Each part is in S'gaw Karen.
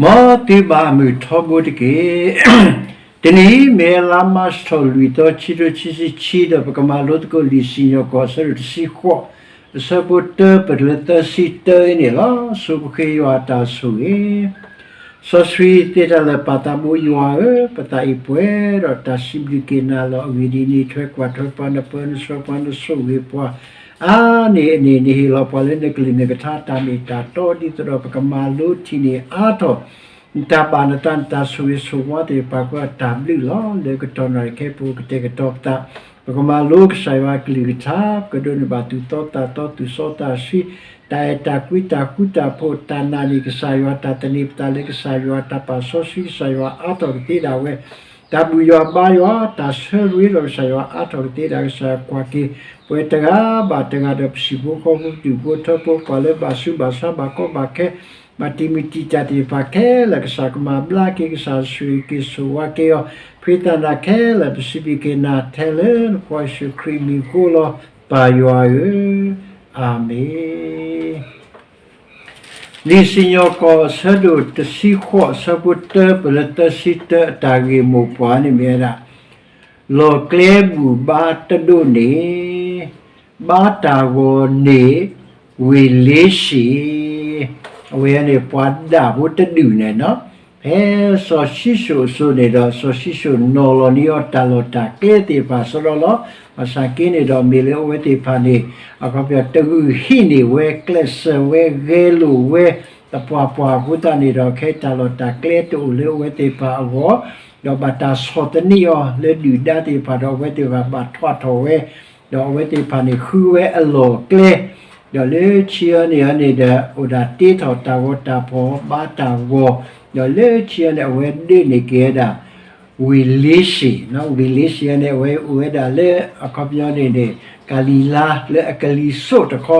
မ်သုဘၣ်မုာ်ထီဘိတက့ၢ်. တနံၤအံၤမ့ၢ်လါမၢ်ၡးထီၣ်လွံၢ်သီ ခံကထိခံဆံခံ ဒီးပကမၤလိသကိးလံာ်စံၣ်ညီၣ်ကွီၢ် အဆၢဒိၣ်တဆံဃိး အဆၢဖိတၢပၢၢ်တုၤလၢသၢဆံတၢအံၤန့ၣ်လီၤ. ဆိပဃ့ယွၤအတၢ်ဆိၣ်ဂ့ၤ စီဆှံသ့တၢ်လၢာ် ပၢ်သးဘိယွၤဧၢ, ပသးအံၤပှဲၤဒီးတၢ်စံးဘျုးက့ၤနၤလီၤ. အဂ့ၢ်ဒ်အံၤ, နထွဲကွၢ်ထွဲပှၤ, နပၢနဆှၢပှၤ, နဆိၣ်ဂ့ၤပှၤအါန့ၢ်အန့ၣ်, နဟ့ၣ်လီၤပှၤလၢနကလုၢ်နကထါတၢ်မ့ၢ်တၢ်တီ, ဒ်သိးဒီးပကမၤလိထံၣ်န့ၢ် အါထီၣ် နတၢ်ဘၣ်နသး နတၢ်ဆိၣ်ဂ့ၤဆိၣ်ဝါသ့ၣ်တဖၣ် အဃိတၢ်ဘျုးလီၤ. လၢကတီၢ်နၣ်ရံၣ်ခဲအံၤ ပကတဲာ်ကတီၤပသး, ပကမၤလိကစၢ်ယွၤအကလုၢ်ကထါ, ပကဒိးန့ၢ်ဘၣ်သူၣ်သီသးသီ, သူၣ်စီသးဆှံ, တၢ်အဲၣ်တၢ်ကွံ တၢ်ဃူတၢ်ဖိး, တၢ်နာ်န့ၢ်ကစၢ်ယွၤ, တၢ်သန့ၤပသးလၢကစၢ်ယွၤ, တၢ်ပာ်စီဆှံကစၢ်ယွၤ အါထီၣ်ကသ့ဒၣ်ဝဲ, တၢ်ဘူၣ်ယွၤဘါယွၤ, တၢ်ဆၢဂ့ၤဒီးကစၢ်ယွၤ အါထီၣ်ကသ့ဒၣ်, ကစၢ်ယွၤကွၢ်က့ၤ ပဝဲတဂၤဘၣ်တဂၤဒီး ပဟံၣ်ဖိဃီဖိ, ပဒူၣ်ဖိထၢဖိ, ပှၤလၢဘၣ်ဆူးဘၣ်ဆါ, ဘၣ်ကီဘၣ်ခဲ, ဘၣ်တံာ်မုၢ်တံာ်တာ်သ့ၣ်တဖၣ်ခဲလၢာ်, ကစၢ်ကမၤဘျါက့ၤ, ကစၢ်ဆိၣ်ဂ့ၤက့ၤဆိၣ်ဝါက့ၤအီၤ, ဖှံသးနၤခဲလၢာ်, ပစံးဘျုးက့ၤနၤထဲလၢနဖိယ့ၣ်ၡူးခရံာ်မံၤအဃိလီၤ, ပၢ်ယွၤဧၢ, အၤမ့ၣ်. လံာ်စံၣ်ညီၣ်ကွီၢ် အဆၢဒိၣ်တဆံဃိး အဆၢဖိတၢပၢၢ်လၢသၢဆံတၢ အတၢ်ဂ့ၢ်မိၢ်ပှၢ်န့ၣ်မ့ၢ်ဝဲဒၣ်, လီၢ်ကျဲဘူၣ်ဘါတဒိးန့ၣ်, ဘါတၢ်ဂီၤန့ၣ် ဝ့ၢ်လ့ၡ့ၣ်, အဝဲန့ၣ် ပှၤဒၣ်ဖိတဒူၣ်န့ၣ်လီၤ. ဖဲစီၤၡံၣ်စိၣ်အစိၤန့ၣ်ဒီး စီၤၡံၣ်စိၣ်နီၤလီၤန့ၢ်အီၤတၢ်လီၢ်တၢ်ကျဲသ့ၣ်တဖၣ်စရီလီၤ. ဘၣ်ဆၣ်က့န့ၣ်ဒီး မ့ၢ်လၢအဝဲသ့ၣ်တဖၣ်န့ၣ် အခီပညီတဂုာ်ဟံးန့ၢ်ဝဲ, ကျဲးစၢးဝဲ, ဂဲၤလိာ်ဝဲ, သပှၢ်ပှၢ်အဃိသတးန့ၣ်ဒီး ခဲအံၤတၢ်လီၢ်တၢ်ကျဲတအိၣ်လၢအဝဲသ့ၣ်တဖၣ်အဂီၢ်, ဒီးဘၣ်တၢ်ဆီၣ်သနံးအီၤလၢဒုၣ်ဒါသ့ၣ်တဖၣ်ဒီး အဝဲသ့ၣ်တဖၣ်ဘၣ်ထွးထီၣ်ဝဲ, ဒီးအဝဲသ့ၣ်တဖၣ်န့ၣ်ဃုဝဲအလီၢ်အကျဲ, ဒီးလၢခံအံၤန့ၣ်န့ၣ်ဒီး အိၣ်ဒၣ်တ့ထီၣ်တၢ်ဂီၤတၢ်ဖီၣ် ဘါတၢ်ဂီၤ, ဒီးလၢခံအံၤန့ၣ် အဝဲဒၢးန့ၢ်က့ၤဝဲဒၣ် ဝ့ၢ်လ့ၡ့ၣ်, ဝ့ၢ်လ့ၡ့ၣ်အံၤန့ၣ် အဝဲအိၣ်ဝဲဒၣ်လၢ အခီပညီန့ၣ်န့ၣ် ကၤလံၤလါလၢအကလံၤစိးတခီ,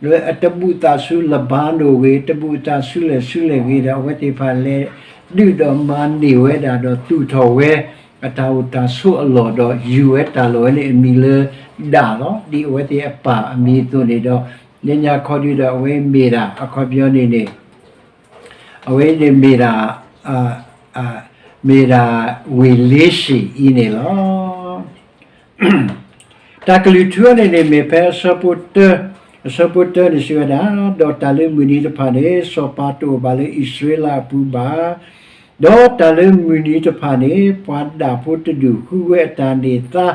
လၢအတဘူၣ်သးဆူလဘၤနိၣ်ဂ့ၤ, တဘူၣ်သးဆူလဲၣ်ဆူလဲၣ်ဂ့ၤဒီး အဝဲသ့ၣ်တဖၣ်လဲၤဒုးဒီးမၤန့ၢ်ဝဲဒၣ်ဒီးသူၣ်ထီၣ်ဝဲ အတၢ်အိၣ်တၢ်ဆိးအလီၢ်ဒီး ယူၤဝဲတၢ်လီၢ်ဝဲန့ၣ်အမံၤလၢဒၣ်လီၤ. ဒ်အဝဲသ့ၣ်အပၢ်အမံၤအသိးန့ၣ်ဒီး လၢညါခီဒုဒီး အဝဲမ့ၢ်ဒၣ် အခီပညီန့ၣ်န့ၣ် အဝဲန့ၣ်မ့ၢ်ဒၣ် မ့ၢ်ဒၣ်ဝ့ၢ်လ့ၡ့ၣ်အံၤန့ၣ်လီၤ. တၢ်ကလုၢ်ထူအံၤန့ၣ်န့ၣ် မ့ၢ်ဖဲအဆၢဖိတၢ, အဆၢဖိတၢန့ၣ်စံးဝဲဒၣ်, ဒီးတၢ်လၢမုၢ်နံၤတဖၣ်န့ၣ် စီၤပၤတအိၣ်ဘၣ်လၢအံၣ်စရ့လးအပူၤဘၣ်. ဒီးတၢ်လၢမုၢ်နံၤတဖၣ်န့ၣ် ပှၤဒၣ်ဖိတဒူၣ်ဃုဝဲအတၢ်န့ၢ်သါ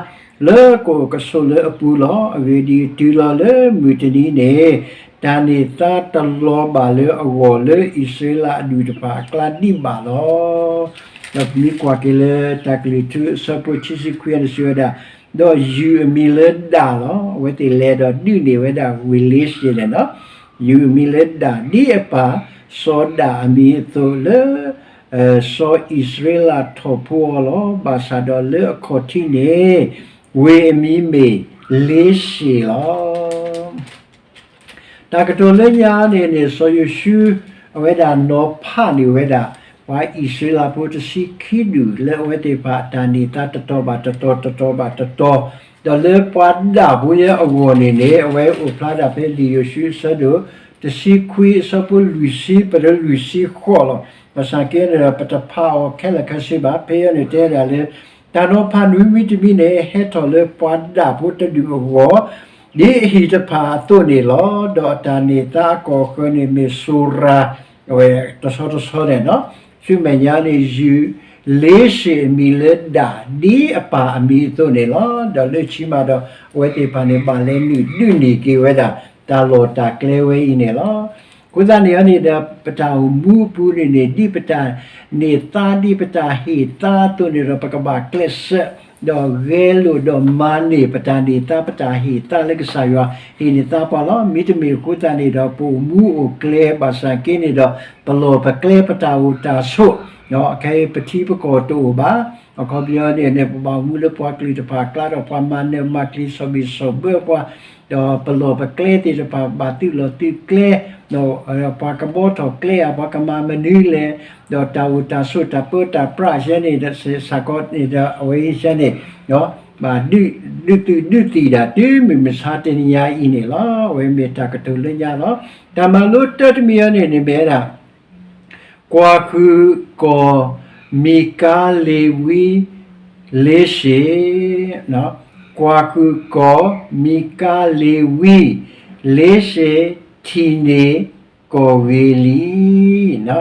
လၢကအိၣ်ကဆိးလၢအပူၤလီၤ. အဂ့ၢ်ဒ်အံၤ, တုၤလီၤလၢမုၢ်တနံၤန့ၣ် တၢ်န့ၢ်သါတလီၤဘၣ်လၢအဂီၢ်လၢအံၣ်စရ့လးအဒူၣ်တဖၣ်အကျါဒံးဘၣ်လီၤ. ဒီးပမ့ၢ်ကွၢ်က့ၤလၢတၢ်ကလုၢ်ထူအဆၢဖိခံဆံခွံန့ၣ်စံးဝဲဒၣ်, ဒီးယူၤအမံၤလၢဒၣ်လီၤ. အဝဲသ့ၣ်လဲၤဒီးဒုးန့ၢ်ဝဲဒၣ်ဝ့ၢ်လ့ၡ့ၣ်န့ၣ်လီၤ. ယူၤအမံၤလၢဒၣ် ဒ်အပၢ်စီၤဒၣ်အမံၤအသိးလၢ စီၤအံၣ်စရ့လးထီၣ်ဖိအီၤလီၤ. ဘၣ်ဆၣ်ဒီးလၢအခီၣ်ထံးန့ၣ် ဝ့ၢ်အမံၤမ့ၢ်လ့ၡ့ၣ်လီၤ. တၢ်ကတိၤလၢညါန့ၣ်န့ၣ် စီၤယိၤၡူ အဝဲဒၣ်နီၤဖးန့ၢ်ဝဲဒၣ် ပှၤအံၣ်စရ့လးဖိတဆံခံဒူၣ် လၢအဝဲသ့ၣ်တဖၣ်အတၢ်န့ၢ်သါတတီၤဘၣ်တတီၤ တတီၤဘၣ်တတီၤ, ဒီးလၢပှၤဒၣ်ဖိလၢအဂီၢ်န့ၣ်န့ၣ် အဝဲအိၣ်ဖျါဒၣ်ဖဲလံာ်ယိၤၡူအဆၢဒိၣ် တဆံခွံအဆၢဖိလွံၢ်ဆံ ပတုၤလွံၢ်ဆံဃိးလီၤ. ဘၣ်ဆၣ်က့န့ၣ်ဒီး ပတဖးအီၤခဲလၢာ်ခဲဆ့ဘၣ်. ဖဲအံၤန့ၣ်တဲဒၣ်လၢ တၢ်နီၤဖးနွံမံၤတမံၤန့ၣ် ဟဲထီၣ်လၢပှၤဒၣ်ဖိတဒူၣ်အဂီၢ် ဒ်အဟံၣ်တဖၣ်အသိးန့ၣ်လီၤ. ဒီးအတၢ်န့ၢ်သါအကီၢ်ဃၢၤန့ၣ်မ့ၢ်စိၤရၤ အဝဲတဆီတဆီန့ၣ်လီၤ. ဆူမဲာ်ညါန့ၣ် ယူၤလ့ၡ့ၣ်အမံၤလၢဒၣ် ဒ်အပၢ်အမံၤအသိးန့ၣ်လီၤ. ဒီးလၢခံမးဒီး အဝဲသ့ၣ်တဖၣ်န့ၣ် ဘၣ်လဲၤနုာ်ဒုးန့ၢ်က့ၤဝဲဒၣ် တၢ်လီၢ်တၢ်ကျဲဝဲအံၤန့ၣ်လီၤ. အဃိသတးန့ၣ်န့ၣ်ဒီး ပတၢ်အိၣ်မူအပူၤန့ၣ်န့ၣ် ဒ်ပတၢ်န့ၢ်သါ ဒ်ပတၢ်ဟ့ၣ်သါအသိးန့ၣ်ဒီး ပကဘၣ်ကျဲးစၢး ဒီးဂဲၤလိာ်ဒီးမၤန့ၢ် ပတၢ်န့ၢ်သါ ပတၢ်ဟ့ၣ်သါလၢကစၢ်ယွၤဟ့ၣ်န့ၢ်သါပှၤလီၤ. မ့တမ့ၢ်အဃိသတးန့ၣ်ဒီး ပအိၣ်မူအိၣ်ကျဲဘၣ်ဆၣ်က့န့ၣ်ဒီး ပလီၢ်ပကျဲ ပတၢ်အိၣ်တၢ်ဆိး ခဲအံၤပထံပကီၢ်တအိၣ်ဘၣ်. အခီပညီန့ၣ်န့ၣ် ပဘၣ်အိၣ်မူလၢပှၤကလုာ်တဖၣ်အကျါဒီး ပှၤမၤနၢၤမၤကျံၤ ဆီၣ်ဘံၣ်ဆီၣ်ဘၢပှၤ ဒီးပလီၢ်ပကျဲသ့ၣ်တဖၣ် ဘၣ်သုးလီၢ်သုးကျဲ ဒီးပှၤကဘီထီၣ်ကျဲဧါ ပှၤကမၤမနုၤလဲၣ်, ဒီးတၢ်အိၣ်တၢ်ဆိးတၢ်ပၢတၢ်ပြးယဲန့ၣ် စ့ၢ်ကီးန့ၣ်ဒီး အဝဲယဲန့ၣ် ဘၣ်ဒုးသုးဒုးသံၣ်ဒၣ်တုၤမုၢ်မဆါတနံၤညါအံၤန့ၣ်လီၤ. အဝဲမ့ၢ်တၢ်ကတိၤလၢညါလီၤ. တၢ်မၤလိတၢတမံၤအံၤန့ၣ်န့ၣ်မ့ၢ်ဝဲဒၣ် ကွၢ်ဃုာ်ကီၢ်မံကၤလ့ၤဝံ လ့ရှ့ၣ်, ကွၢ်ဃုာ်ကီၢ်မံကၤလ့ၤဝံ လ့ရှ့ၣ်, ထံၣ်န့ၢ်ကီၢ်ဂ့ၤလံ.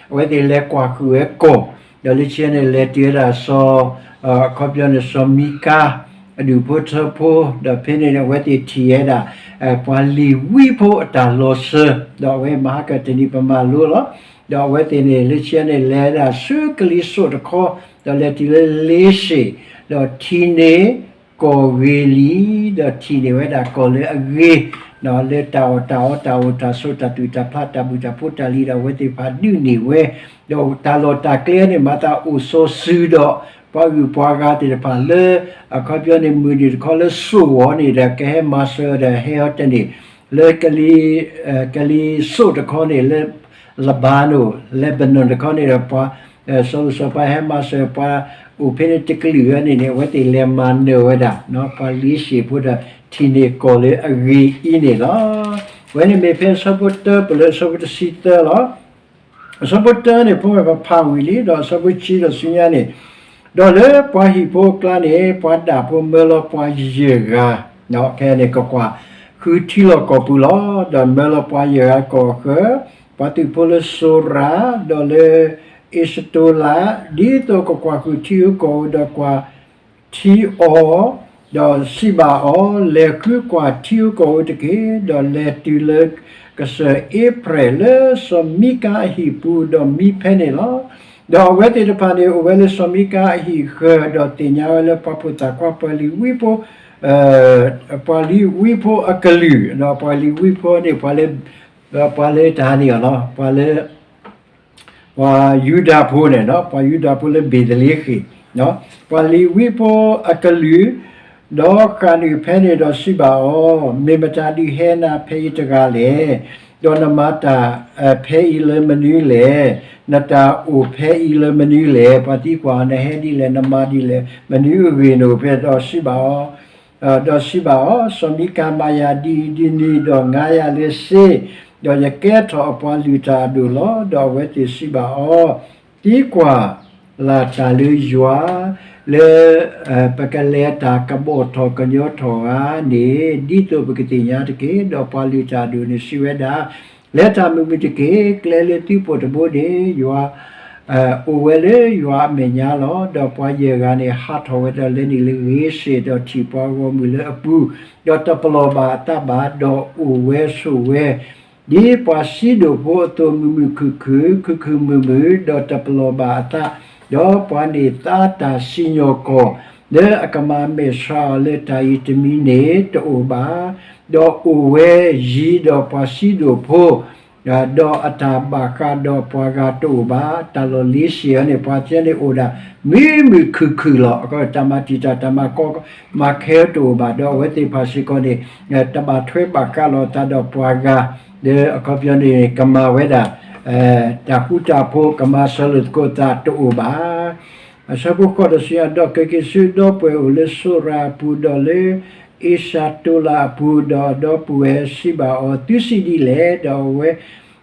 အဝဲသ့ၣ်လဲၤကွၢ်ဃုာ်ဝဲကီၢ်, ဒီးလၢခံန့ၣ် လဲၤတုၤဝဲဒၣ်စီၤ အခီပညီန့ၣ် စီၤမံကၤ အဒူၣ်ဖိထၢဖိ, ဒီးဖဲန့ၣ်န့ၣ် အဝဲသ့ၣ်ထံၣ်ဝဲဒၣ် ပှၤလ့ၤဝံဖိအတၢ်လီၤစၢၤ, ဒီးအဝဲမၤဟါကတနံၤပမၤလိလီၤ. ဒီးအဝဲသ့ၣ်န့ၣ် လၢခံန့ၣ် လဲၤဒၣ်ဆူကလံၤစိးတခီ, ဒီးလဲၤတုၤလၢလ့ရှ့ၣ်, ဒီးထံၣ်န့ၢ်ကီၢ်ဂ့ၤလံ, ဒီးထံၣ်န့ၢ်ဝဲဒၣ်ကီၢ်လၢအဂ့ၤ, လၢတၢ်အီၣ်တၢ်အီတၢ်အိၣ်တၢ်ဆိးတၢ်သူၣ်တၢ်ဖျးတၢ်ဘူၣ်တၢ်ဖှိၣ်တၢ်လံၤဒီး အဝဲသ့ၣ်တဖၣ်ဒုးန့ၢ်ဝဲ, ဒီးတၢ်လီၢ်တၢ်ကျဲန့ၣ် မၤသးအိၣ်စီၤစုၤဒီး ပှၤဂုၤပှၤဂၤသ့ၣ်တဖၣ်လၢ အခီပညီန့ၣ် မုၢ်နုာ်တခီလၢစိၣ်ဝီၤန့ၣ်ဒီး ကဟဲမၤစၢၤဒီးဟဲအီၤတန့ၢ်, လၢ ကလံၤစိးတခီန့ၣ် လၢ Lebanon, Lebanon တခီန့ၣ်ဒီး ပှၤ စီၤလိၤစီၤပၤဟဲမၤစၢၤပှၤအိၣ်ဖဲန့ၣ်တကလုာ်အံၤန့ၣ်န့ၣ် အဝဲသ့ၣ်လဲၤမၤနၢၤဝဲဒၣ် ပှၤလ့ရှ့ၣ်ဖိဒီး ထံၣ်န့ၢ်ကီၢ်လၢအဂ့ၤအံၤန့ၣ်လီၤ. အဝဲန့ၣ်မ့ၢ်ဖဲအဆၢဖိတၢပလၢအဆၢဖိတဆံသၢလီၤ. အဆၢဖိတၢန့ၣ် ဖိမ့ၢ်ပဖးဝံၤလံ, ဒီးအဆၢဖိတဆံဒီးဆူညါန့ၣ်, ဒီးလၢပှၤဟံၣ်ဖိအကျါန့ၣ် ပှၤဒၣ်ဖိမၢလီၤပှၤယဲၢ်ဂၤ, ခဲအံၤန့ၣ် ကကွၢ်ဃုထံလီၢ်ကီၢ်ပူၤလီၤ. ဒီးမၢလီၤပှၤယဲၢ်ဂၤကီၢ်အဃၢၤ, ပှၤသုးဖိလၢစိၤရၤ, ဒီးလၢအ့းစတိၤလး, ဒ်သိးကကွၢ်ဃုာ်ထံဧိၤကီၢ်ဧိၤ, ဒီးကွၢ်ထံအီၤ, ဒီးစံးဘၣ်အီၤ, လဲၤဃုကွၢ်ထံဧိၤကီၢ်ဧိၤတက့ၢ်. ဒီးလဲၤတုၤလၢကစၢၢ်အ့ဖြဲၣ်လၢစီၤမံကၤအဟံၣ်ပူၤ, ဒီးမံဖဲန့ၣ်လီၤ. ဒီးအဝဲသ့ၣ်တဖၣ်န့ၣ် အိၣ်ဝဲလၢစီၤမံကၤအဟံၣ်အဃၢၤ, ဒီးသ့ၣ်ညါဝဲလၢပှၤဖိသၣ်ခွါ ပှၤလ့ၤဝံဖိ ပှၤလ့ၤဝံဖိအကလုာ်, ဒီးပှၤလ့ၤဝံဖိန့ၣ် ပှၤလၢ ပှၤလၢတၢ်န့ၣ်အီၤလီၤ, ပှၤလၢ ပှၤယူဒၤဖိန့ၣ်, ပှၤယူဒၤဖိလၢဘ့းသလ့ဃ့ၣ်, ပှၤလ့ၤဝံဖိအကလုာ်, ဒီးဃၣ်နုာ်ဖဲန့ၣ်ဒီးစံးဘၣ်အီၤ, မ့ၢ်မတၤဒုးဟဲနၤဖဲအံၤတဂၤလဲၣ်. ဒီးနမၤတၢ်ဖဲအံၤလၢမနုၤလဲၣ်. နတၢ်အိၣ်ဖဲအံၤလၢမနုၤလဲၣ်. ပှၤသံကွၢ်အီၤ, နဟဲဒ်လဲၣ်, နမၤဒ်လဲၣ်, မနုၤအဂ့ၢ်နအိၣ်ဖဲ, ဒီးစံးဘၣ်အီၤ ဒီးစံးဘၣ်အီၤ, စီၤမံကၤမၤယၤဒ်အံၤဒ်နုၤ, ဒီးငါယၤလၢစ့, ဒီးယကဲထီၣ်အပှၤလုၢ်တၢ်အဒိၣ်လီၤ. ဒီးအဝဲသ့ၣ်စံးဘၣ်အီၤ, သံကွၢ်လၢ်တၢ်လၢယွၤ, လၢ ပကလဲၤတၢ်ကဘီၣ်ထီၣ်ကညီထီၣ်ဧါန့ၣ်, ဒ်သိးပကသ့ၣ်ညါတက့ၢ်. ဒီးပှၤလုၢ်တၢ်အဒိၣ်န့ၣ်စံးဝဲဒၣ်, လဲၤတၢ်မုာ်မုာ်တက့ၢ်. ကျဲလၢသုပိာ်တဘိန့ၣ် ယွၤ အိၣ်ဝဲလၢယွၤအမဲာ်ညါလီၤ. ဒီးပှၤယဲၢ်ဂၤန့ၣ် ဟးထီၣ်ဝဲဒီးလဲၤနုာ်လၢဂ့ၤစ့ၣ်, ဒီးထံၣ်ပှၤဂီၢ်မုၢ်လၢအပူၤ, ဒီးတပလီၢ်ဘၣ်အသးဘၣ်, ဒီးအိၣ်ဝဲဆိးဝဲ ဒ်ပှၤစံဒိၣ်ဖိအသိး မုာ်မုာ်ခုၣ်ခုၣ်, ခုၣ်ခုၣ်မုာ်မုာ်, ဒီးတပလီၢ်ဘၣ်အသး, ဒီးပှၤန့ၢ်သါတၢ်စံၣ်ညီၣ်ကွီၢ် လၢအကမၤမဲာ်ဆှးအီၤလၢတၢ်အံၤတမံၤန့ၣ်တအိၣ်ဘၣ်. ဒီးအိၣ်ဝဲယံၤဒီးပှၤစံဒိၣ်ဖိ, ဒီးအတၢ်ဘၣ်ဃးဒီးပှၤဂၤတအိၣ်ဘၣ်. တၢ်လီၢ်လ့ရှ့ၣ်အံၤန့ၣ် ပှၤသ့ၣ်န့ၣ်အိၣ်ဒၣ် မုာ်မုာ်ခုၣ်ခုၣ်လီၤ. တၢ်မၤတံာ်တာ် တၢ်မၤကီမၤခဲတအိၣ်ဘၣ်. ဒီးအဝဲသ့ၣ်တဖၣ်စ့ၢ်ကီးန့ၣ် တဘၣ်ထွဲဘၣ်ဃးလိာ်အသးဒီးပှၤဂၤ, ဒီးအခီပညီန့ၣ် ကမၤဝဲဒၣ် တၢ်ဃူတၢ်ဖိး ကမၤစၢၤလိာ်သကိးသးတအိၣ်ဘၣ်. အဆၢဖိဃိးဒီးဆူညါ, ဒီးကက့ၤဆူဒီပုၢ်ဝဲၢ်အိၣ်လၢစိရၤအပူၤ, ဒီးလၢအ့းစတိၤလးအပူၤ, ဒီးအဒီပုၢ်ဝဲၢ်စံးဘၣ်အီၤ, သုစံးဒ်လဲၣ်. ဒီးအဝဲ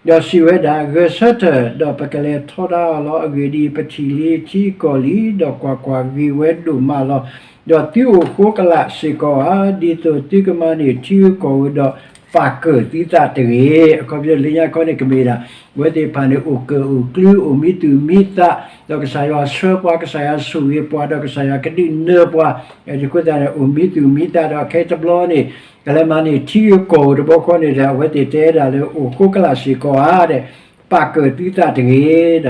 ဒီးစံးဝဲဒၣ်, ဂဲၤဆၢထၢၣ်, ဒီးပကလဲၤထီဒါအီၤလီၤ. အဂ့ၢ်ဒ်အံၤ, ပထံၣ်လံထံကီၢ်လံ, ဒီးကွၢ်ကွၢ်, ဂ့ၤဝဲဒိၣ်မးလီၤ. ဒီးသုအိၣ်ဃိကလာ်စ့ၢ်ကီးဧါ, ဒ်သိးသုကမၤန့ၢ်ထံဧိၤကီၢ်ဧိၤ, ဒီးပာ်ကၢၣ်သုသးတဂ့ၤ. အခီပညီလၢညါခီန့ၣ် ကမ့ၢ်ဒၣ် အဝဲသ့ၣ်တဖၣ်န့ၣ် အိၣ်ကၢၣ်အိၣ်ကျူ အိၣ်မံသူၣ်မံသး, ဒီးကစၢ်ယွၤဆှၢပှၤ, ကစၢ်ယွၤဆိၣ်ဂ့ၤပှၤ, ဒီးကစၢ်ယွၤကဒုးနၢၤပှၤ, အဃိသတးန့ၣ် အိၣ်မံသူၣ်မံသး, ဒီးခဲအံၤတဘျီန့ၣ် ကလဲၤမၤန့ၢ်ထံဂ့ၤကီၢ်ဂ့ၤတဘျီဃီန့ၣ်ဒီး အဝဲသ့ၣ်တဲဒၣ်လၢ အိၣ်ဃိကလာ်စ့ၢ်ကီးဧါဒီး ပာ်ကၢၣ်သုသးတဂ့ၤဒီး,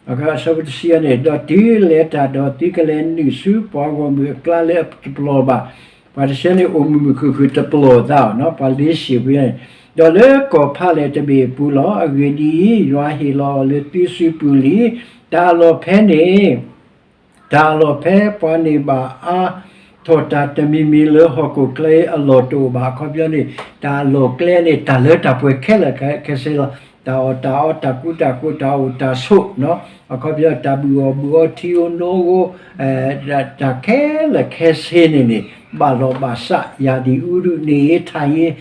အဆၢဖိတဆံန့ၣ်, ဒီးတုၤလဲၤတၢ်ဒီး သုကလဲၤနုာ်ဆူပှၤဂီၢ်မုၢ်အကျါလၢအတပလီၢ်ဘၣ်. ပှၤတဆၢန့ၣ် အိၣ်မုာ်မုာ်ခုၣ်ခုၣ်တပလီၢ်သး, ပှၤလ့ရှ့ၣ်ဖိန့ၣ်, ဒီးလၢကီၢ်ဖးလဲၢ်တဘ့ၣ်အပူၤလီၤ. အဂ့ၢ်ဒ်အံၤ, ယွၤဟ့ၣ်လီၤအီၤလၢသုစုပူၤလံ. တၢ်အလီၢ်ဖဲန့ၣ် တၢ်အလီၢ်ဖဲပှၤန့ၢ်ဘၣ်အါထီၣ်တၢ်တမံၤမံၤလၢဟီၣ်ခိၣ်ချၢအလီၢ်တအိၣ်ဘၣ်. အခီပညီန့ၣ် တၢ်အလီၢ်ကျဲန့ၣ် တၢ်လၢတၢ်ပှဲၤခဲလၢာ်ခဲဆ့လီၤ. တၢ်အီၣ်တၢ်အီ တၢ်ကူတၢ်ဃိ တၢ်အိၣ်တၢ်ဆိး, အခီပညီ တၢ်ဘုၣ်အီၣ်ဘုၣ်အီ ထံဧိၤနိဧိၤ, တၢ်ခဲလၢာ်ခဲဆ့န့ၣ်န့ၣ် ဘၣ်လီၢ်ဘၣ်စး ရာသီဥတု နေရေးထိုင်ရေး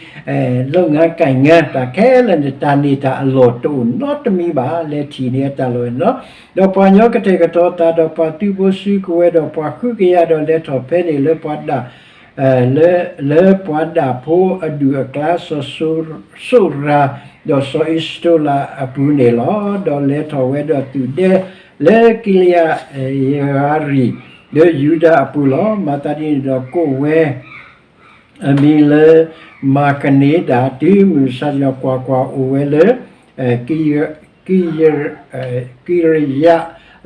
လုပ်ငန်းကိုင်ငန်း တၢ်ခဲလၢာ်န့ၣ် တၢ်န့ၢ်တၢ်အလီၢ်တအိၣ်နီတမံၤဘၣ် လဲၤထံၣ်န့ၢ်အတၢ်လီၢ်ဝဲန့ၣ်လီၤ. ဒီးပှၤကညီကတဲာ်ကတီၤသး ဒီးပှၤသုးဖိစုကဝဲၤ ဒီးပှၤဃုကယၤ ဒီးလဲၤထီၣ်ဖဲန့ၣ်လၢပှၤဒၣ် လၢ လၢပှၤဒၣ်ဖိအဒူၣ်အကျါ စီၤစိရၤ ဒီးစီၤအ့စတိလးအပူၤန့ၣ်လီၤ. ဒီးလဲၤထီၣ်ဝဲဒီးသုးဒဲ လၢကံလယၤယၤရံၣ် လၢယူဒၤအပူၤလီၤ. မၤသးဒ်န့ၣ်ဒီးကိးဝဲ အမံၤလၢ မၤကန့ဒၤ တုၤမုၢ်မဆါတနံၤ ကွၢ်ကွၢ် အိၣ်ဝဲလၢ ကံ ကံရယၤ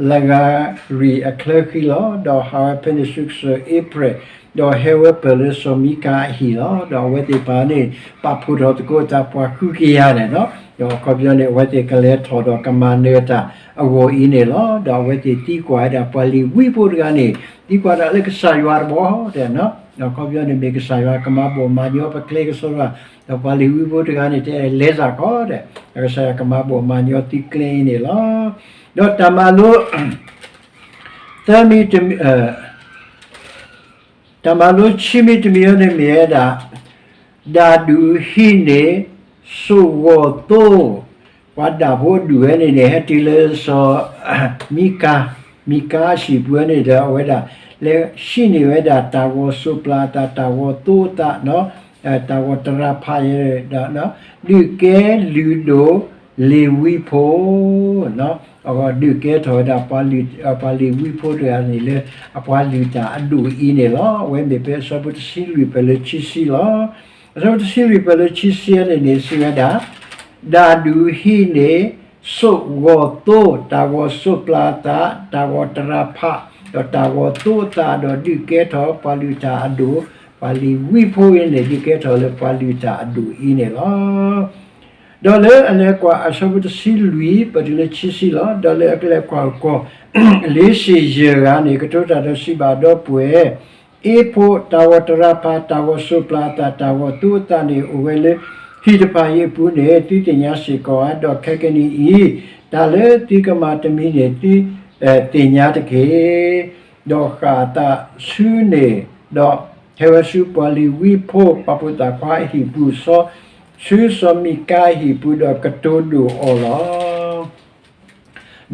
လဂၤရံၣ်အချၢဃံလီၤ. ဒီးဟးဝဲဖဲန့ၣ်ဆူကစၢၢ်အ့ဖြဲၣ်, ဒီးဟဲဝဲပၢၢ်လၢစီၤမံကၤအဟံၣ်လီၤ. ဒီးအဝဲသ့ၣ်တဖၣ်န့ၣ် ပာ်ဖှိၣ်ထီၣ်သကိးတၢ်ပှၤဃုကယၤန့ၣ်လီၤ. ဒီးအခီပညီန့ၣ် အဝဲသ့ၣ်ကလဲၤထီၣ်ဒီးကမၤနၢၤတၢ်အဂီၢ်အံၤန့ၣ်လီၤ. ဒီးအဝဲသ့ၣ်သံကွၢ်ဝဲဒၣ်ပှၤလ့ၤဝံဖိတဂၤန့ၣ် သံကွၢ်ဒၣ်လၢကစၢ်ယွၤတဘီ ဒီးအခီပညီန့ၣ် မ့ၢ်ကစၢ်ယွၤကမၤဘီၣ်မၤညီပကျဲကစီဒီ, ဒီးပှၤလ့ၤဝံဖိတဂၤန့ၣ် တဲလဲၤစၢ်ကီးဒီး ကစၢ်ယွၤကမၤဘီၣ်မၤညီသုကျဲအံၤန့ၣ်လီၤ. ဒီးတၢ်မၤလိ သၢမံၤတမံၤ တၢ်မၤလိခံမံၤတမံၤအံၤန့ၣ်မ့ၢ်ဝဲဒၣ် ဒၣ်ဒုးဟံးန့ၢ် စိၣ်ဂီၤသိ, ပှၤဒၣ်ဖိဒူၣ်ဝဲန့ၣ်န့ၣ် ဟဲတုၤလၢစီၤ မံကၤ, မံကၤအဟံၣ်ပူၤဝဲန့ၣ်ဒီး အဝဲဒၣ် လဲၤဟံးန့ၢ်ဝဲဒၣ်တၢ်ဂီၤစိးပျၤအသး တၢ်ဂီၤသိအသး တၢ်ဂီၤတရၤဖးယဲဒီး ဒုးကဲလုၢ်ဒိၣ်လ့ၤဝံဖိ ဒုးကဲထီၣ်ဝဲဒၣ် ပှၤလ့ၤဝံဖိတဂၤန့ၣ်လၢ အပှၤလုၢ်တၢ်အဒိၣ်အံၤန့ၣ်လီၤ. အဝဲမ့ၢ်ဖဲအဆၢဖိတဆံလွံၢ်ပၢၢ်လၢခံဆံလီၤ. အဆၢဖိတဆံလွံၢ်ပၢၢ်လၢခံဆံန့ၣ်န့ၣ် စံးဝဲဒၣ် ဒၣ်ဒုးဟံးန့ၢ် စိၣ်ဂီၤသိ, တၢ်ဂီၤစိးပျၤအသး, တၢ်ဂီၤတရၤဖး, ဒီးတၢ်ဂီၤသိအသး ဒီးဒုးကဲထီၣ်ပှၤလုၢ်တၢ်အဒိၣ်, ပှၤလ့ၤဝံဖိအံၤန့ၣ် ဒုးကဲထီၣ်လၢပှၤလုၢ်တၢ်အဒိၣ်အံၤန့ၣ်လီၤ. ဒီးလၢအလဲၤကွၢ်အဆၢဖိတဆံလွံၢ် ပတုၤလၢခံဆံလီၤ. ဒီးလၢအကလဲၤကွၢ်ကီၢ် လ့စ့ၣ်ယဲၢ်ဂၤန့ၣ် ကတိၤတၢ်ဒီးစံးဘၣ်ဒီပုၢ်ဝဲၢ်, အ့ဖိး, တၢ်ဂီၤတရၤဖး, တၢ်ဂီၤစိးပျၤအသး, တၢ်ဂီၤသိအသးန့ၣ် အိၣ်ဝဲလၢဟံၣ်တဖၣ်အံၤအပူၤန့ၣ် သုသ့ၣ်ညါစ့ၢ်ကီးဧါ. ဒီးခဲကနံၣ်အံၤ တၢ်လၢသုကမၤတမံၤန့ၣ် သုသ့ၣ်ညါတက့ၢ်. ဒီးဃၣ်အသးဆူန့ၣ်, ဒီးဟဲဝဲဆူပှၤလ့ၤဝံဖိ ပာ်ဖှိၣ်သးခွါအဟံၣ်ပူၤ, ဆူစီၤမံကၤအဟံၣ်ပူၤ ဒီးကတိၤဒိၣ်အီၤလီ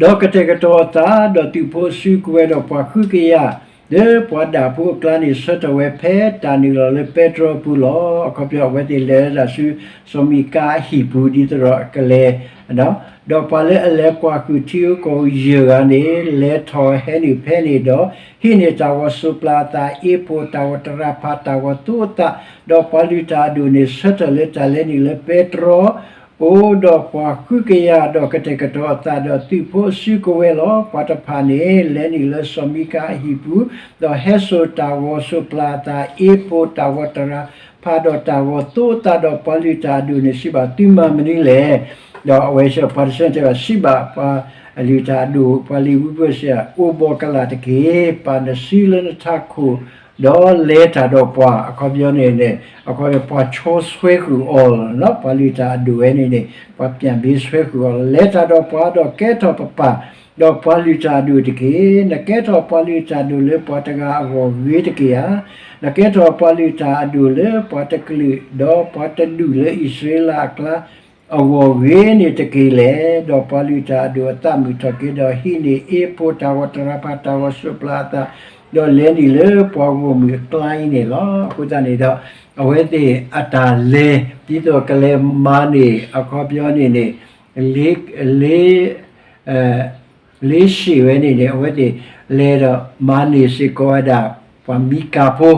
ၤ. ဒီးကတဲာ်ကတီၤအသး, ဒီးသုးဖိအစုကဝဲၤဒီးပှၤဃုကယၤ လၢပှၤဒၣ်ဖိအကျါန့ၣ် ဆၢထၢၣ်ဝဲဖဲတၢ်နုာ်လီၤလၢပဲတြီအပူၤလီၤ. အခီပညီအဝဲသ့ၣ်လဲၤဝဲဒၣ်ဆူ စီၤမံကၤအဟံၣ်ပူၤ ဒ်သိးဒီးအကလဲၤ ဒီးပှၤလၢအလဲၤကွၢ်ဃုာ်ထံဧိၤကီၢ်ဧိၤယဲၢ်ဂၤန့ၣ် လဲၤထီၣ်ဟဲနုာ်ဖဲန့ၣ်ဒီး ဟံးန့ၢ်တၢ်ဂီၤစိးပျၤအသး, အ့ဖိး, တၢ်ဂီၤတရၤဖး, တၢ်ဂီၤသိအသး, ဒီးပှၤလုၢ်တၢ်အဒိၣ်န့ၣ် ဆၢထၢၣ်လၢတၢ်လဲၤနုာ်လၢပဲတြီ အိၣ်ဒီးပှၤဃုကယၤ ဒီးကတဲာ်ကတီၤအသးဒီးသုးဖိအစုကဝဲၤလီၤ. ပှၤတဖၣ်န့ၣ် လဲၤနုာ်လၢစီၤမံကၤအဟံၣ်ပူၤ, ဒီးဟဲစိာ်တၢ်ဂီၤစိးပျၤအသး, အ့ဖိး, တၢ်ဂီၤတရၤဖး, ဒီးတၢ်ဂီၤသိအသး, ဒီးပှၤလုၢ်တၢ်အဒိၣ်န့ၣ် စံးဘၣ်သုမၤမနုၤလဲၣ်. ဒီးအဝဲစံး ပှၤတဆၢတဲဘၣ် စံးဘၣ်ပှၤလုၢ်တၢ်အဒိၣ် ပှၤလ့ၤဝံဖိစံး အိၣ်ဘှီၣ်ကလာ်တက့ၢ်. ပာ်နစုလၢနထးခိၣ် ဒီးလဲၤတၢ်ဒီးပှၤ. အခီပညီန့ၣ်န့ၣ် အခီပညီပှၤဆီဆွဲဃုာ်အီၤလီၤ. ပှၤလုၢ်တၢ်အဒိၣ်ဝဲန့ၣ်န့ၣ် ပှၤပျၢ်ဘ့ဆွဲဃုာ်အီၤလီၤ. လဲၤတၢ်ဒီးပှၤ ဒီးကဲထီၣ်ပပၢ်, ဒီးပှၤလုၢ်တၢ်အဒိၣ်တက့ၢ်. နကဲထီၣ်ပှၤလုၢ်တၢ်အဒိၣ်လၢပှၤတဂၤအဂီၢ်ဂ့ၤတက့ၢ်ဧါ. နကဲထီၣ်ပှၤလုၢ်တၢ်အဒိၣ်လၢပှၤတကလုာ် ဒီးပှၤတဒူၣ်လၢအံၣ်စရ့လးအကျါ အဂီၢ်ဂ့ၤန့ၣ်တက့ၢ်လဲၣ်. ဒီးပှၤလုၢ်တၢ်အဒိၣ်အသးမုာ်ထီၣ်က့ၤ ဒီးဟံးန့ၢ်အ့ဖိး တၢ်ဂီၤတရၤဖး တၢ်ဂီၤစိးပျၤအသး, ဒီးလဲၤနုာ်လၢပှၤဂီၢ်မုၢ်အကျါအံၤန့ၣ်လီၤ. အဃိသတးန့ၣ်ဒီး အဝဲသ့ၣ်အတၢ်လဲၤ ဒ်သိးကလဲၤမၤန့ၢ် အခီပညီန့ၣ်န့ၣ် လ့ လ့ လ့စ့ၣ်ဝဲန့ၣ်န့ၣ် အဝဲသ့ၣ်လဲၤဒီးမၤန့ၢ်စ့ၢ်ကီးဝဲဒၣ် ပှၤမံကၤဖိ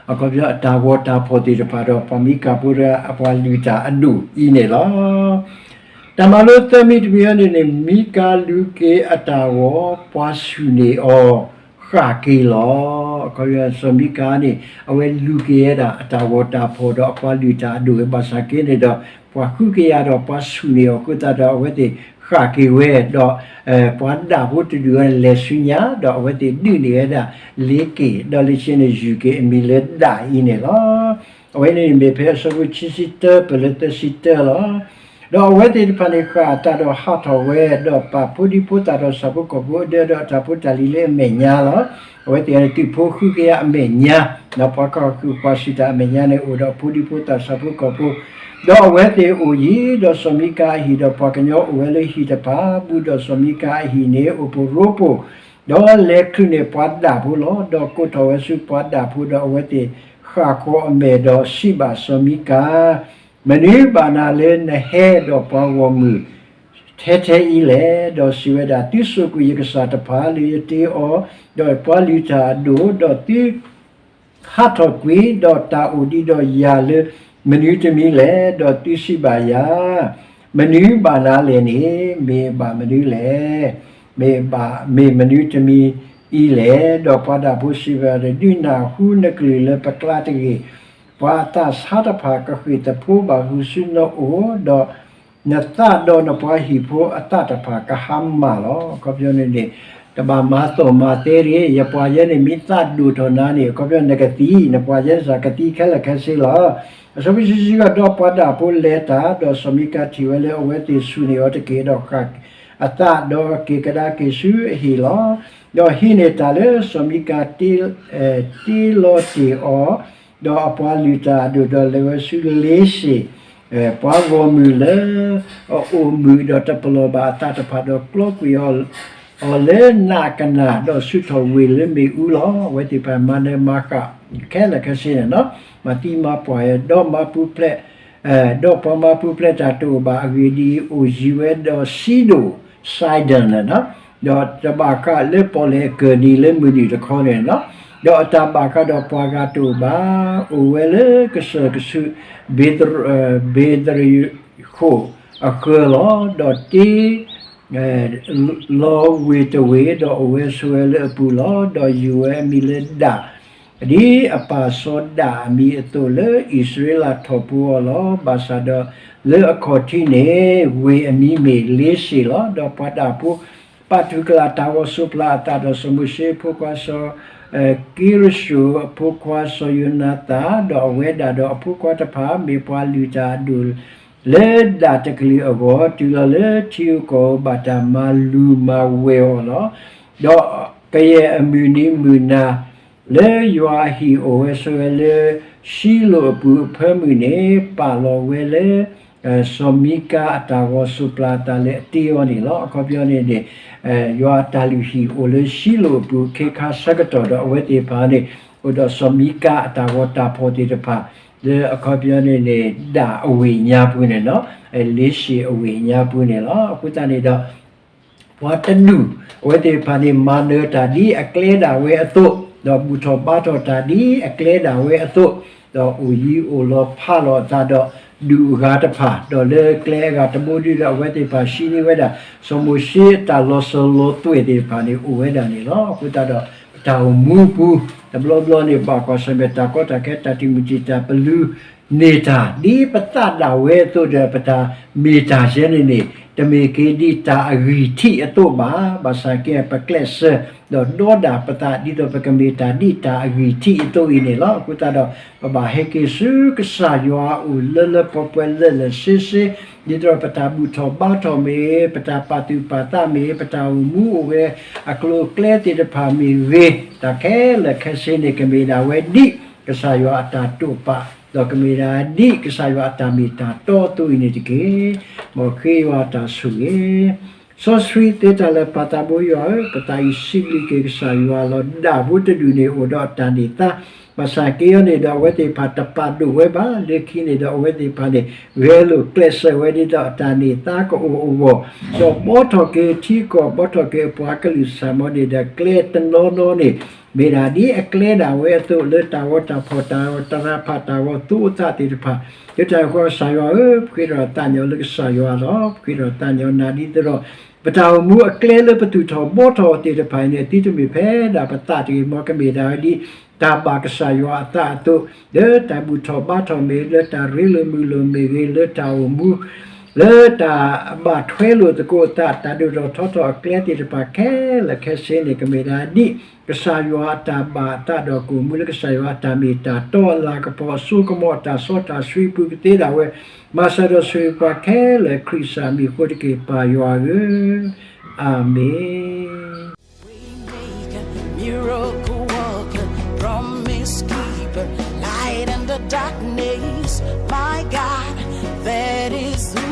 အခီပညီအတၢ်ဂီၤတၢ်ဖီၣ်သ့ၣ်တဖၣ်ဒီး ပှၤမံကၤဖိတဂၤ အပှၤလုၢ်တၢ်အဒိၣ်အံၤန့ၣ်လီၤ. တၢ်မၤလိသၢမံၤတမံၤအံၤန့ၣ်န့ၣ် မံကၤလူၤက့ၤအတၢ်ဂီၤ ပှၤဆူၣ်န့ၢ်အီၤဃၣ်က့ၤလီၤ. အခီပညီစီၤမံကၤန့ၣ် အဝဲလူၤက့ၤဝဲဒၣ်အတၢ်ဂီၤတၢ်ဖီၣ်ဒီးအပှၤလုၢ်တၢ်အဒိၣ်ဝဲ ဘၣ်ဆၣ်က့န့ၣ်ဒီး ပှၤဃုကယၤဒီးပှၤဆူၣ်န့ၢ်အီၤအဃိသတးဒီး အဝဲသ့ၣ်ဃၣ်က့ၤဝဲဒီး ပှၤဒၣ်ဖိတဒူၣ်ဝဲလဲၤဆူညါ ဒီးအဝဲသ့ၣ်ဒုးန့ၢ်ဝဲဒၣ်လ့က့ၣ် ဒီးလၢခံန့ၣ် ယူၤက့ၤအမံၤလၢဒၣ်အံၤန့ၣ်လီၤ. အဝဲန့ၣ်မ့ၢ်ဖဲအဆၢဖိခံဆံတၢပၢၢ်လၢသၢဆံတၢလီၤ. ဒီးအဝဲသ့ၣ်တဖၣ်န့ၣ်ဃၣ်အတၢ်ဒီးဟးထီၣ်ဝဲ, ဒီးပာ်ဖိဒံဖိသၣ်ဒီးဆၣ်ဖိကီၢ်ဖိအဒၢဒီးအတၢ်ဖိတၢ်လံၤလၢအမဲာ်ညါလီၤ. အဝဲသ့ၣ်န့ၣ်သုးဖိဃုကယၤအမဲာ်ညါ, ဒီးပှၤကီၢ်ဃုာ်ပှၤစံးတၢ်အမဲာ်ညါန့ၣ်အိၣ်ဒီးဖိဒံဖိသၣ်ဆၣ်ဖိကီၢ်ဖိ, ဒီးအဝဲသ့ၣ်အိၣ်ယံၤဒီးစီၤမံကၤအဟံၣ်, ဒီးပှၤကညီအိၣ်ဝဲလၢဟံၣ်တဖၣ်, ဘူးဒီးစီၤမံကၤအဟံၣ်န့ၣ်အိၣ်ပရိပိာ်, ဒီးလဲၤချုးန့ၢ်ပှၤဒၣ်ဖိလီၤ. ဒီးကိးထီၣ်ဝဲဆူပှၤဒၣ်ဖိ, ဒီးအဝဲသ့ၣ်ဃၣ်ဃီၤအမဲာ်ဒီးစံးဘၣ်စီၤမံကၤ, မနုၤဘၣ်နၤလၢနဟဲဒီးပှၤဂီၢ်မုၢ်ထဲထဲအံၤလဲၣ်. ဒီးစံးဝဲဒၣ်, သုစိာ်ကွံာ်ယကစၢ်တဖၣ်လၢယတ့အီၤ, ဒီးပှၤလုၢ်တၢ်အဒိၣ်, ဒီးသုဟးထီၣ်ကွံာ်, ဒီးတၢ်အိၣ်ဒံးဒီးယၤလၢမနုၤတမံၤလဲၣ်. ဒီးသုစံးဘၣ်ယၤ, မနုၤဘၣ်နၤလဲၣ်န့ၣ် မ့ၢ်ဘၣ်မနုၤလဲၣ်. မ့ၢ်ဘၣ်, မ့ၢ်မနုၤတမံၤအံၤလဲၣ်. ဒီးပှၤဒၣ်ဖိစံးဘၣ်, ဒုးနၢ်ဟူနကလုၢ်လၢပကျါတဂ့ၤ. ပှၤအသးဆါတဖၣ်ကဃ့ၢ်သဖှိဘၣ်ဃုာ်ဆူနအိၣ်, ဒီးနသးဒီးနပှၤဟံၣ်ဖိအသးတဖၣ်ကဟါမၢ်လီၤ. အခီပညီန့ၣ်န့ၣ် တဘၣ်မၤသီၣ်မၤသဲတဂ့ၤ. ယပှၤယဲန့ၣ် မ့ၢ်သးဒိၣ်ထီၣ်နၤန့ၣ် အခီပညီနကသံ, နပှၤယဲန့ၣ်စ့ၢ်ကီးကသံခဲလၢာ်ခဲဆ့လီၤ. အဆၢဖိတဆံခံ, ဒီးပှၤဒၣ်ဖိလဲၤတၢ်, ဒီးစီၤမံကၤထံၣ်ဝဲလၢအဝဲသ့ၣ်ဆူၣ်န့ၢ်အီၤတက့ၢ်, ဒီးဃၣ်အသး, ဒီးက့ၤကဒါက့ၤဆူအဟံၣ်လီၤ. ဒီးဟံးန့ၢ်တၢ်လၢစီၤမံကၤတ့လီၤတ့ၢ်အီၤ, ဒီးအပှၤလုၢ်တၢ်အဒိၣ်, ဒီးလဲၤဝဲဆူလ့ၡ့ၣ်, ပှၤဂီၢ်မုၢ်လၢအအိၣ်မုာ်ဒီးတပလီၢ်ဘၣ်အသးတဖၣ်, ဒီးကျီကွံာ်အီၤလၢနးကနၣ်, ဒီးဆူးထီၣ်ဝ့ၢ်လၢမ့ၣ်အူလီၤ. အဝဲသ့ၣ်တဖၣ်မၤနၢၤမၤဃၣ် ခဲလၢာ်ခဲဆ့န့ၣ်လီၤ. မၤသံမၤပှၢ်, ဒီးမၤပူၤဖျဲး, ဒီးပှၤမၤပူၤဖျဲးတၢ်တအိၣ်ဘၣ်. အဂ့ၢ်ဒ်အံၤ, အိၣ်ယံၤဝဲဒီးစံဒိၣ်, Sidon န့ၣ်လီၤ. ဒီးတဘၣ်ဃးလၢပီၣ်လဲၣ်အကၢၢ်နံၤလၢမုၢ်နုာ်တခီန့ၣ်လီၤ. ဒီးအတၢ်ဘၣ်ဃးဒီးပှၤဂၤတအိၣ်ဘၣ်. အိၣ်ဝဲလၢကစၢၢ်ကဆူး, ဘ့ၤ, ဘ့ၤသရဟိၣ်အဃၢၤလီၤ. ဒီးတ့ လီၤဝ့ၢ်တဝ့ၢ်, ဒီးအိၣ်ဝဲဆိးဝဲလၢအပူၤလီၤ. ဒီးယုၢ်ဝဲအမံၤလၢဒၣ်, ဒ်အပၢ်စီၤဒၣ်အမံၤအသိးလၢအံၣ်စရ့လးထီၣ်ပှိၤအီၤလီၤ. ဘၣ်ဆၣ်ဒီးလၢအခီၣ်ထံးန့ၣ် ဝ့ၢ်အမံၤမ့ၢ်လ့ၡ့ၣ်လီၤ. ဒီးပှၤဒၣ်ဖိပာ်တူၢ်ကလာ်တၢ်ဂီၤစိးပျၤအသးဒီးစီၤမိၤၡ့အဖိခွါစီၤ ကံရၡိၣ်အဖိခွါစီၤယိၤနၤသၣ်, ဒီးအဝဲဒၣ်ဒီးအဖိခွါတဖၣ် မ့ၢ်ပှၤလုၢ်တၢ်အဒိၣ် လၢဒၣ်တကလုာ်အဂီၢ်, တုၤလီၤလၢထံဂုၤကီၢ်ဂၤဘၣ်တၢ်မၤလူၤမၤဝဲအီၤလီၤ. ဒီးကယဲၢ်အမုၢ်နံၤမုၢ်နၤ လၢယွၤအဟံၣ်အိၣ်ဝဲဆိးဝဲလၢ ၡံလိၣ်အပူၤအဖၢမုၢ်န့ၣ် ပာ်လီၤဝဲလၢ စီၤမံကၤအတၢ်ဂီၤစိးပျၤအသးလၢအတ့အီၤန့ၣ်လီၤ. အခီပညီန့ၣ်န့ၣ် ယွၤအတၢ်လုၢ်ဟံၣ်အိၣ်လၢၡံလိၣ်အပူၤ ခ့ခါဆၢကတီၢ်ဒီးအဝဲသ့ၣ်တဖၣ်န့ၣ် အိၣ်ဒီးစီၤမံကၤအတၢ်ဂီၤတၢ်ဖီၣ်သ့ၣ်တဖၣ် လၢအခီပညီန့ၣ်န့ၣ် ဒၣ်အဝ့ၢ်ညါပူၤန့ၣ်လီၤ. လ့ၡ့ၣ်အဝ့ၢ်ညါပူၤန့ၣ်လီၤ. အဃိသတးန့ၣ်ဒီး ပှၤတဒူၣ် အဝဲသ့ၣ်တဖၣ်န့ၣ် မၤနၢၤတၢ်ဒ်အကျဲဒၣ်ဝဲအသိး, ဒီးဘူၣ်ထီၣ်ဘါထီၣ်တၢ်ဒ်အကျဲဒၣ်ဝဲအသိး, ဒီးအိၣ်ယံၤအိၣ်လီၤဖးလီၤအသးဒီး ဒူၣ်အဂၤတဖၣ်, ဒီးလၢကျဲအဂၤတဘိဒ်ဒီး အဝဲသ့ၣ်တဖၣ်ဟံးန့ၢ်ဝဲဒၣ် စီၤမိၤၡ့အတၢ်လီၤစၢၤလီၤသွဲၣ်သ့ၣ်တဖၣ်န့ၣ် အိၣ်ဝဲဒၣ်န့ၣ်လီၤ. အဃိသတးဒီး ပတၢ်အိၣ်မူအပူၤ တဘျီဘျီန့ၣ် ဘၣ်ကွၢ်ဆၢၣ်မဲာ်တၢ်ကီတၢ်ခဲ တၢ်တံာ်မုၢ်တံာ်တာ် ပလူၤ န့ၢ်တၢ် ဒ်ပသးဒၣ်ဝဲအသိးဒီး ပတၢ်မ့ၢ်တၢ်ယဲန့ၣ်န့ၣ် တမ့ၢ်က့ၤဒ်တၢ်အဂံၢ်ထံးအသိးဘၣ်. ဘၣ်ဆၣ်က့ ပကျဲးစၢး ဒီးဒီဒၣ်ပသး ဒ်သိးပကမ့ၢ်တၢ်ဒ်တၢ်အဂံၢ်ထံးအသိးအံၤန့ၣ်လီၤ. အဃိသတးဒီး ပဘၣ်ဟဲက့ၤဆူကစၢ်ယွၤအအိၣ်လၢလၢပှဲၤပှဲၤလၢာ်လၢာ်ဆ့ဆ့, ဒ်သိးပတၢ်ဘူၣ်ထီၣ်ဘါထီၣ်မ့ၢ်ဂ့ၤ, ပတၢ်ပာ်သူၣ်ပာ်သးမ့ၢ်ဂ့ၤ, ပတၢ်အိၣ်မူအိၣ်ဂဲၤအကျိၤအကျဲသ့ၣ်တဖၣ်မ့ၢ်ဂ့ၤ, တၢ်ခဲလၢာ်ခဲဆ့န့ၣ် ကမ့ၢ်ဒၣ်ဝဲဒ် ကစၢ်ယွၤအတၢ်တိာ်ပာ်, ဒီးကမ့ၢ်ဒၣ်ဒ်ကစၢ်ယွၤအတၢ်မ့ၢ်တၢ်တီအသိးအံၤန့ၣ်တက့ၢ်. မ်ဃ့ယွၤအတၢ်ဆိၣ်ဂ့ၤ. စီဆှံသ့တၢ်လၢာ်ပၢ်သးဘိယွၤဧၢ, ပသးအံၤစံးဘျုးက့ၤကစၢ်ယွၤလီၤ. ဒၣ်ဖိတဒူၣ်န့ၣ်အိၣ်ဒီးအတၢ်န့ၢ်သါ, ဘၣ်ဆၣ်က့အံၤန့ၣ်ဒီး အဝဲသ့ၣ်တဖၣ်တပာ်ဒိၣ်ဝဲဘၣ်. လၢခံန့ၣ်ဒီး အဝဲသ့ၣ်တဖၣ်န့ၣ် ဂဲၤလိာ်ကျဲးစၢးဝဲဒ်သိးအတၢ်န့ၢ်သါကအိၣ်အဂီၢ်, ဒီးဘှီထီၣ်က့ၤထံကီၢ် ဘှီထီၣ်က့ၤအပှၤကလုာ်စၢ်မီၤန့ၣ်ဒီး ကျဲတနီၤနီၤန့ၣ် မ့ၢ်ဒၣ်ဒ်အကျဲဒၣ်ဝဲအသိး လၢတၢ်ဂီၤတၢ်ဖီၣ် တၢ်တရၤဖး တၢ်ဂီၤသူအသးသ့ၣ်တဖၣ်, လၢတၢ်န့ၣ်အဃိ ကစၢ်ယွၤဧၢ, ပဃ့ထီၣ်သးညီလၢကစၢ်ယွၤလီၤ. ပဃ့ထီၣ်သးညီနၤဒ်သိးဒီး ပတၢ်အိၣ်မူအကျဲလၢပသူၣ်ထီၣ်ဘှီထီၣ်သ့ၣ်တဖၣ်အံၤန့ၣ် သုတမ့ၢ်ဖဲဒၣ်ပသးတဂ့ၤ, မ်ကမ့ၢ်ဒၣ်ဝဲဒ် တၢ်ဘၣ်ကစၢ်ယွၤအသးအသိး, လၢတၢ်ဘူၣ်ထီၣ်ဘါထီၣ်မ့ၢ်ဂ့ၤ, လၢတၢ်ရ့လိာ်မုာ်လိာ်မ့ၢ်ဂ့ၤ, လၢတၢ်အိၣ်မူ လၢတၢ်ဘၣ်ထွဲလိာ်သကိးအသး တၢ်ဒိၣ်ထီၣ်ထီထီၣ်အကျဲသ့ၣ်တဖၣ်ခဲလၢာ်ခဲဆ့န့ၣ် ကမ့ၢ်ဒၣ်ဒ်ကစၢ်ယွၤအတၢ်ဘၣ်အသးဒီး ကိၣ်မူလၢကစၢ်ယွၤအတၢ်မ့ၢ်တၢ်တီအလၤကပီၤအစိကမီၤ အတၢ်စီတၢ်ဆှံပူၤကသ့ဒၣ်ဝဲ, မၤစၢၤဒီးဆိၣ်ဂ့ၤပှၤခဲလၢာ် ခရံာ်ကစၢ်မံၤအဃိတက့ၢ် ပၢ်ယွၤဧၢ, အၤမ့ၣ်. Waymaker, miracle worker, promise keeper, light in the darkness, my God, that is who